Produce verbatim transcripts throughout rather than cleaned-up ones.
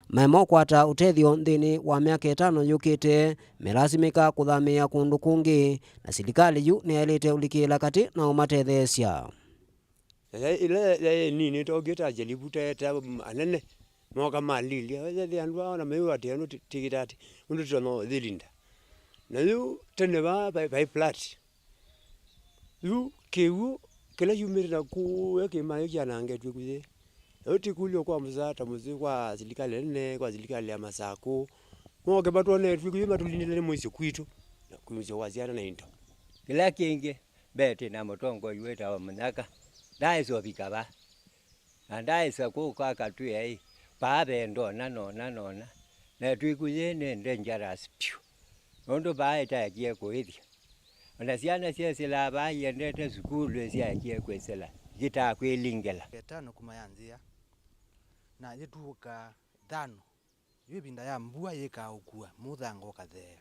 maema ũkwata ũtethyo nthĩnĩ wa myaka ĩtano yũkĩte, melasimĩka kũthamĩĩa kũndũ kũngĩ, na silikalĩ yu nĩyaĩlĩte ũlikĩĩla katĩ na ũmatetheesya. Ĩla yaĩ nini, twaũkie ta ajalibu, teete anene, mooka malilya, ethĩa andũ aa ona maiwatĩa ũndũ tĩkĩta atĩ, ũndũ tũtonya ũyĩlinda. Na yu tene vaa vaĩ, vaĩ flat. Yu kĩw'ũ kĩla kyumĩte na kũya kĩĩmanĩ kyanangetw'e kũyĩ. Na yu tĩkũlyo kwa mũsaa ta mũsyĩ kwa silikalĩ nene, kwa silikalĩ ya Masakũ, moke matwonetw'e kũyĩ matũlindĩle nĩ mũisyo kwitũ, na kwĩ mũisyo kwa syana na indo. Kĩla kĩngĩ, mbee twĩ na mũtongoi wĩtawa Mũnyaka, ndaaĩsa ũvika vaa. Na ndaaĩsa kũka akatwĩa ĩ, paa ve ndona, nona, nona. Na twĩkw'ũ yĩĩ nĩ dangerous vyũ. Nũndũ paa ĩtaekie kũĩthya. O na syana syesĩlaa paa iendete sukulu ĩsyaekie kwĩsĩla, yĩtaa kwĩlingĩla. Ĩtano kuma ya nzĩa, na yĩtuũka thano. Yu ĩvinda ya mbua yĩkaa ũkua, mũthanga ũkatheea,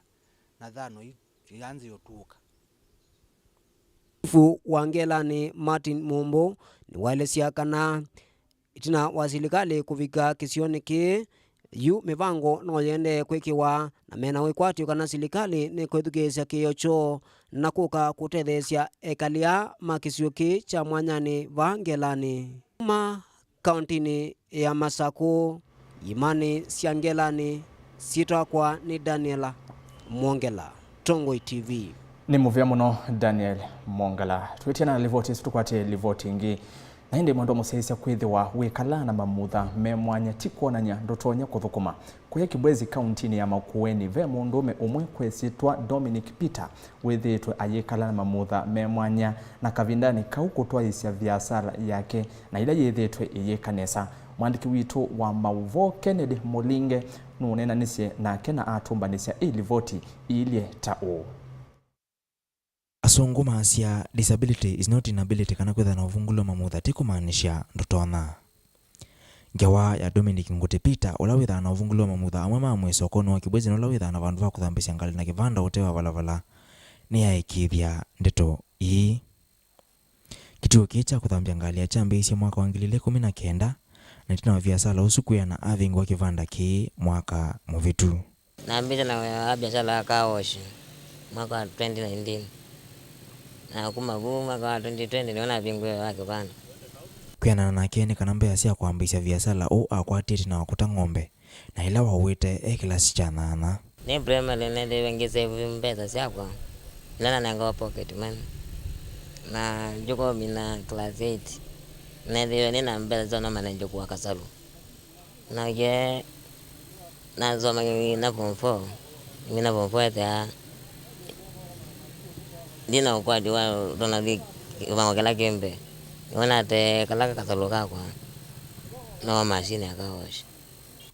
na thano i-, ianzĩa ũtuũka. Chifu wa Ngelanĩ Martin Mũmbũ nĩwaelesya kana ĩtina wa silikalĩ kũvika kĩsionĩ kĩĩ, yu mĩvango no yĩendee kwĩkĩwa, na mena wĩkwatyo kana silikalĩ nĩkwĩthukĩĩsya kĩĩo kyoo na kũka kũtetheesya ekali aa ma kĩsio kĩĩ kya mwanyanĩ vaa Ngelanĩ. Kuma kaũntĩnĩ ya Masakũ, imanĩ sya Ngelanĩ, syĩtwa yakwa nĩ Daniela Mwongela, Tongoi T V. Nĩ mũvea mũno, Daniel Mwongela. Twĩtia na livoti ĩsu, tũkwate livoti ĩngĩ. Na ĩndĩ mwendwa mũsyaĩĩsya, kwĩthĩwa wĩkalaa na mamutha me mwanya ti kwonany'a ndũtonya kũthũkũma. Kũya Kibwezi, kaũntĩnĩ ya Makueni, ve mũndũũme ũmwe kwĩsĩtwa Dominic Peter wĩthĩĩtwe ayĩkala na mamutha me mwanya, na kavindanĩ kau kũtwaĩĩsya viasala yake na ĩla yĩthĩĩtwe ĩyĩka nesa. Mwandĩki witũ wa maũvoo Kennedy Mũlinge nũneenanisye nake na atũmbanĩsya ĩ livoti ĩilye ta ũũ. Asũngũ maasya, "Disability is not inability," kana kwĩthĩwa na ũvungũlo wa mamutha ti kũmaanisha ndũtonya. Ngewa ya Dominic Ngũtĩ Peter, ũla wĩthaa na ũvungũlo wa mamutha amwe ma mwĩĩ sokonĩ wa Kibwezi na ũla wĩthaa na vandũ va kũthambĩsya ngalĩ na kĩvanda ũtee wa valavala, nĩyaĩkĩĩthya ndeto ii. Kĩtuo kĩĩ kya kũthambya ngalĩ kyambĩĩisye mwaka wa ngili ilĩ ikũmi na kenda, na ĩtina wa viasala ũsu kwĩana avingũa kĩvanda kĩĩ mwaka mũvĩtu. Nambĩte na wĩa wa biasala wa car wash mwaka wa twenty nineteen. Na kuma vu mwaka wa twenty twenty nĩvo navingũie wa kĩvanda. Kwĩanana nake nĩ kana mbesa sya kwambĩĩsya viasala ũũ akwatie ĩtina wa kũta ng'ombe, na ĩla waũĩte e kĩlasi kya nyanya. Nĩ primary neethĩiwe ngĩsave mbesa syakwa ila nanengawa pocket money. Na njũka ũmina class eight, neethĩiwe nĩ na mbesa sya no manenge kũa kasalũ. Nake nasoma ngĩmina form four, ngĩmina form four ethĩa ndina ũkwati wa ũtonya thi kĩvango kĩla kĩ mbee. Nĩw'o nate kala kasalũ kakwa, no machine ya car wash.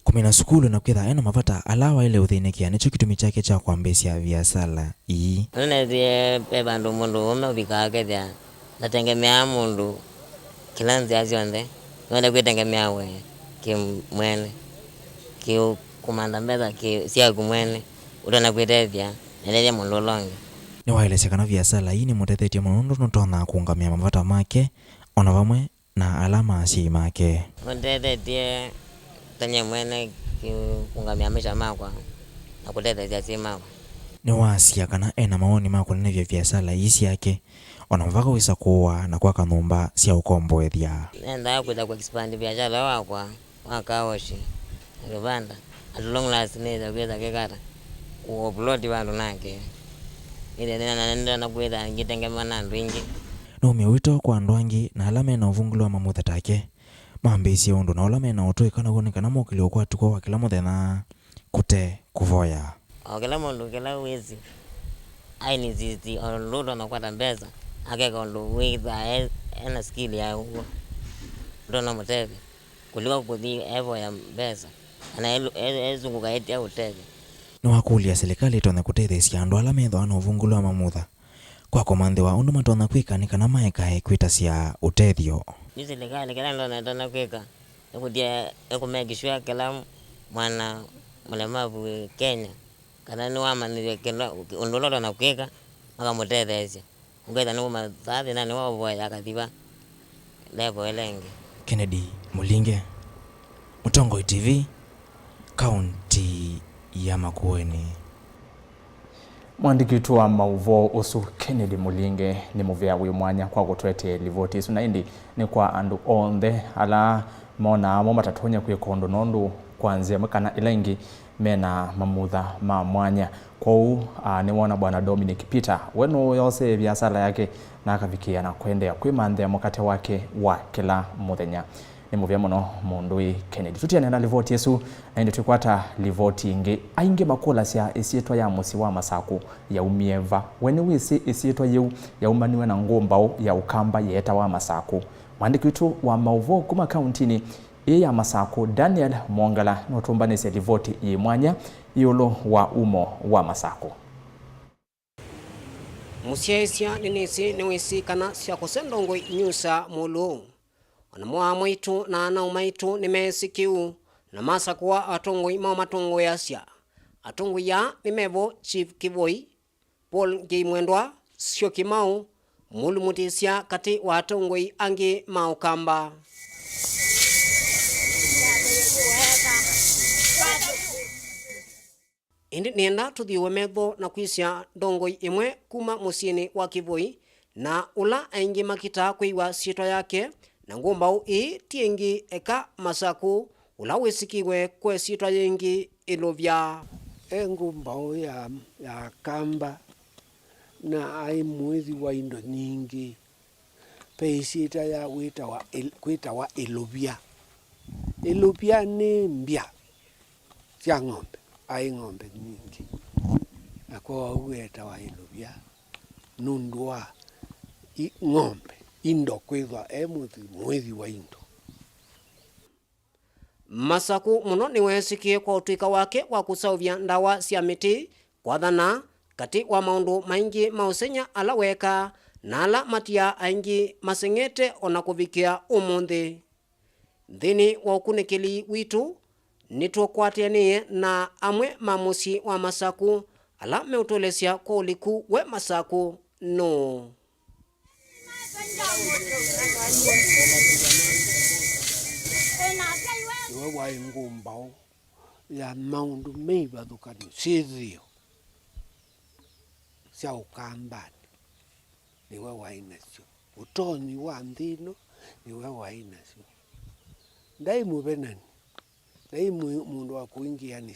Kũmina sukulu na kwĩtha ena mavata ala waĩle ũthĩnĩkĩa nĩkyo kĩtumi kyake kya kwambĩĩsya viasala ii. Nĩneethĩie ve vandũ mũndũ ũũme ũvikaa akethĩa ndatengemeaa mũndũ kĩla nzĩa syonthe, nĩwenda kwĩtengemea we kĩmwene, kĩ kũmantha mbesa kĩ syaku mwene, ũtonya kwĩtethya na ũtethya mũndũ ũla ũngĩ. Nĩwaelesya kana viasala ii nĩmũtethetye mũno nũndũ nũtonya kũũngamĩa mavata make o na vamwe na ala ma asyai make. Nũndethetie ta nyie mwene kĩ kũũngamĩa maisha makwa na kũtetheesya asyai makwa. Nĩwasya kana ena mawoni ma kũnenevya viasala ii syake, o na mũvaka wĩsa kũũa na kwaka nyũmba sya ũkomboethya. Nendaa kwĩsa kũ expand viasala wakwa wa car wash na kĩvanda. At long last nĩsa kwĩsa kĩkata kũ upload vandũ nake. Nĩthĩna na nenda na kwĩsa ngĩtengemea na andũ aingĩ. Nũmie wĩto kwa andũ angĩ na ala mena ũvungũlo wa mamutha take mambĩĩsye ũndũ na ũla mena ũtũĩka naw'o nĩ kana mokĩlye ũkwati kwoo wa kĩla mũthenya kũte kũvoya. O kĩla mũndũ kĩla wĩsĩ ainsist o ũndũ ũtonya kũkwata mbesa, akeka ũndũ wĩthaa e- ena skill ya ũw'o, ũtonya mũtethya kũliko kũthi evoya mbesa kana elu- e- ezunguka eti aũtethya. Nĩwakũlya silikalĩ ĩtonya kũtetheesya andũ ala methĩwa na ũvungũlo wa mamutha kwa kũmanthĩwa ũndũ matonya kwĩka nĩ kana maekae kwĩtasya ũtethyo. Yu silikalĩ kĩla ndonya ĩtonya kwĩka nĩ kũtia, nĩ kũ make sure kĩla mwana mũlemavu wĩ Kenya kana nĩwamanyĩthw'a kĩla ũndũ ũla ũtonya kwĩka, makamũtetheesya. Ũkethĩa nĩwaumaa thĩnanĩ wa ũvoya akathi va level ĩla ĩngĩ. Kennedy Mũlinge, Mũtongoi T V, Kaunti ya Makueni. Mwandĩki witũ wa maũvoo ũsu Kennedy Mũlinge nĩ mũvea wĩ mwanya kwa kũtũetee livoti ĩsu, na ĩndĩ nĩ kwa andũ onthe ala monaa mo matatonya kwĩka ũndũ nũndũ kwa nzĩa ĩmwe kana ĩla ĩngĩ mena mamutha ma mwanya. Kwoou, a, nĩwoona Bwana Dominic Peter we nũũyosee viasala yake na akavikĩĩa na kũendeea kwĩmanthĩa mũkate wake wa kĩla mũthenya. Nĩ mũvea mũno mũndũĩ Kennedy. Tũtianĩe na livoti ĩsu, na ĩndĩ twĩkwata livoti ĩngĩ. Aingĩ makũlasya ĩsyĩtwa ya mũsyĩ wa Masakũ yaumie va? We nĩwĩsĩ ĩsyĩtwa yĩu yaumaniwe na ngũmbaũ ya Ũkamba yeetawa Masakũ? Mwandĩki witũ wa maũvoo kuma kauntinĩ ĩĩ ya Masakũ, Daniel Mwongala, nũtũmbanĩsye livoti yĩ mwanya ĩũlũ wa umo wa Masakũ. Mũsyaĩĩsya nĩnĩsĩ nĩwĩsĩ kana sya kũsya ndongoi inyusaa mũlũ. O namo aa maitũ na ana-a-maitũ nĩmeesĩ kĩu, na masakũa atongoi maũmatongoeasya. Atongoi aa nĩ mevo Chief Kĩvoi, Paul Ngei Mwendwa, Syo Kĩmaũ, mũlumutĩsya katĩ wa atongoi angĩ ma Ũkamba. Ĩndĩ nĩenda tũthyũũe metho na kwĩsya ndongoi ĩmwe kuma mũsyĩnĩ wa Kĩvoi, na ũla aingĩ makitaa kwĩw'a syĩtwa yake, na ngũmbaũ ĩĩ ti ĩngĩ eka Masakũ, ũla wĩsĩkĩwe kwa ĩsyĩtwa yĩngĩ, Ĩlũvya. E ngũmbaũ ya, ya Kamba, na aĩ mũĩthi wa indo nyingĩ. Ve ĩsyĩtwa ya wĩtawa ĩl-, kwĩtawa Ĩlũvya. Ĩlũvya nĩ mbya sya ng'ombe, aĩ ng'ombe nyingĩ, na kwoou eetawa Ĩlũvya nũndũ wa i-, ng'ombe, indo, kwĩthwa e mũthi-, mũĩthi wa indo. Masakũ mũno nĩweesĩkĩe kwa ũtw'ĩka wake wa kũseũvya ndawa sya mĩtĩ, kwathana, katĩ wa maũndũ maingĩ ma ũsengy'a ala weekaa, na ala matiaa aingĩ maseng'ete o na kũvikĩa ũmũnthĩ. Nthĩnĩ wa ũkunĩkĩli witũ, nĩtũkwatĩanĩe na amwe ma mũsyĩ wa Masakũ ala meũtũelesya kwa ũliku we Masakũ nũũ. Nĩwe waĩ ngũmbaũ ya maũndũ me ivathũkany'o syĩthĩo sya Ũkambanĩ. Nĩwe waĩ nasyo. Ũtonyi wa nthĩ ĩno nĩwe waĩ nasyo. Ndaĩ mũvenani, ndaĩ mũ-, mũndũ wa kũingĩanĩsya.